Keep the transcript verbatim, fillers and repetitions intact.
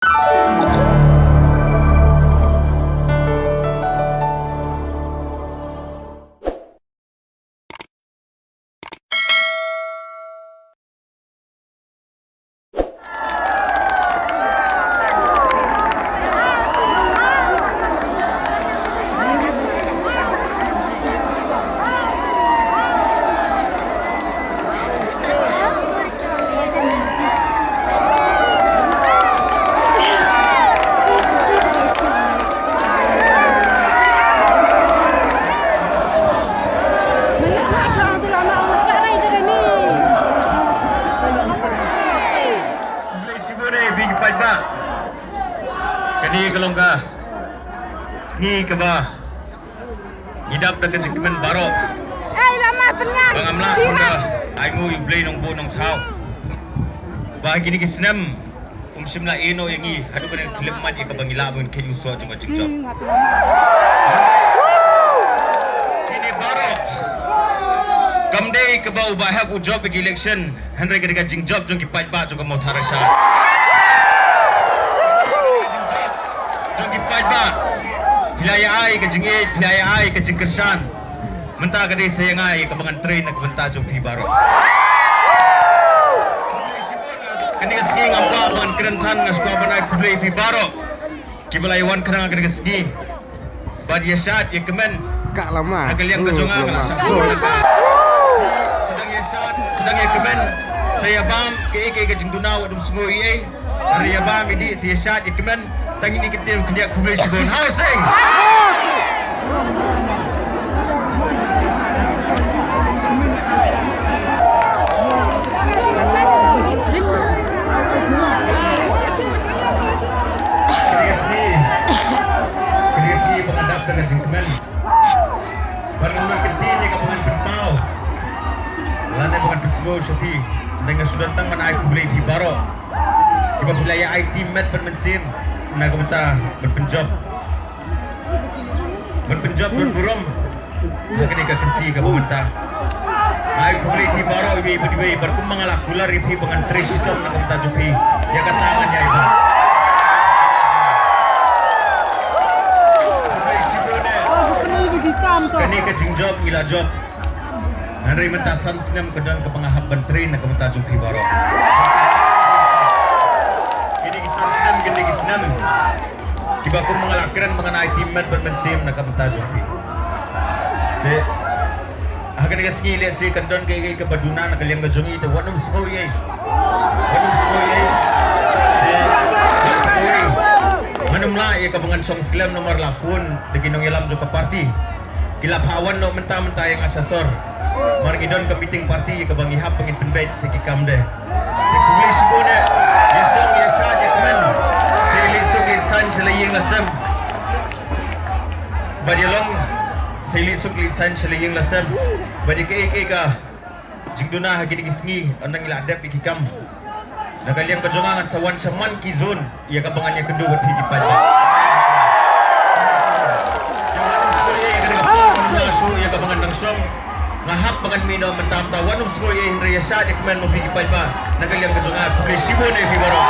Khublei shibun ïa phi ki paidbah. Kane ka long ka sngi kaba ngi dap da ka jingkmen baroh. Ba ngam lah tang da ainguh ïa U Blei Nongbuh Nongthaw ba ha kine ki snem um shym la ïehnoh ïa ngi haduh kane ka khyllipmat ïa kaba ngi lah ban kheiñ u soh jong ka jingjop. Kine baroh kam dei kaba u Bah Hep u jop ïa ki election, hynrei ka dei ka jingjop jong ki paidbah jong ka Mawthadraishan. Jong ki paidbah. Phi la ïa ai ka jingïeit, phi la ïa ai ka jingkyrshan. Mynta ka dei sa ïa nga ïa kaba ngan trei na ka bynta jong phi baroh. Kane ka sngi ngam kwah ban kren than, nga shu kwah ban ai khublei phi baroh kiba la ïa wan khnang ha kane ka sngi ban ïa shad ïa kmen. Ka lama. Na ka liang ka jong nga, nga la shah khot na ka. Sdang ïa shad, sdang ïa kmen. Sa ïa bam kaei kaei ka jingduna, wat nym sngew ei ei. Hynrei ïa bam ïa dih, sa ïa shad ïa kmen. Tang ine i kyntien khyndiat, khublei shibun. Hau sing. Kane ka sngi, kane ka sngi ba nga dap da ka jingkmen ban ïa kynti ïa kaba ngan pynpaw lane ba ngan pynsngew sha phi. Nga shu don tang ban ai khublei phi baroh kiba phi la ïa aiti met bad mynsiem na ka bynta ban pynjop, ban pynjop don burom ha kane ka kynti kaba mynta. Nga ai khublei phi baroh iwei pa iwei, bad kumba nga la kular ïa phi ba ngan trei shitom na ka bynta jong phi, ïa kata ngan ïai bam. Khublei shibun eh. Kane ka jingjop ngi la jop. Hynrei mynta san snem ka don kaba nga hap ban trei na ka bynta jong phi baroh. Kine ki san snem, kine ki snem kiba kum nga la kren ba ngan aiti met bad mynsiem na ka bynta jong phi. Te ha kane ka sngi lehse kan don kaei kaei kaba duna na ka liang ka jong ngi, te wat nym sngew ei ei. Wat nym sngew ei ei. Te wat sngew ei. Ngan ym lah ïa kaba ngan shong slem namar la phone da ki nongïalam jong ka party. Ki la phah wan noh mynta mynta ïa nga sha sor. Namar ngi don ka meeting party ïa kaba ngi hap ba ngin pynbeit sa ki kam de. Te khublei shibun eh. Ïa shong ïa shad ïa kmen. Sa ïa leit suk leit saiñ sha la ïing la sem. Bad ïa long sa ïa leit suk leit saiñ sha la ïing la sem. Bad ïa kaei kaei ka jingduna ha kine ki sngi, ynda ngi la dep ïa ki kam. Na ka liang ka jong nga ngan sa wan shaman ki zone ïa kaba ngan ïakynduh bad phi ki paidbah. Ïa kaba ngan dang shong, nga hap ba ngan mih noh mynta mynta, wat nym sngew ei ei, hynrei ïa shad ïa kmen mo phi ki paidbah. Na ka liang ka jong nga, khublei shibun ïa phi baroh.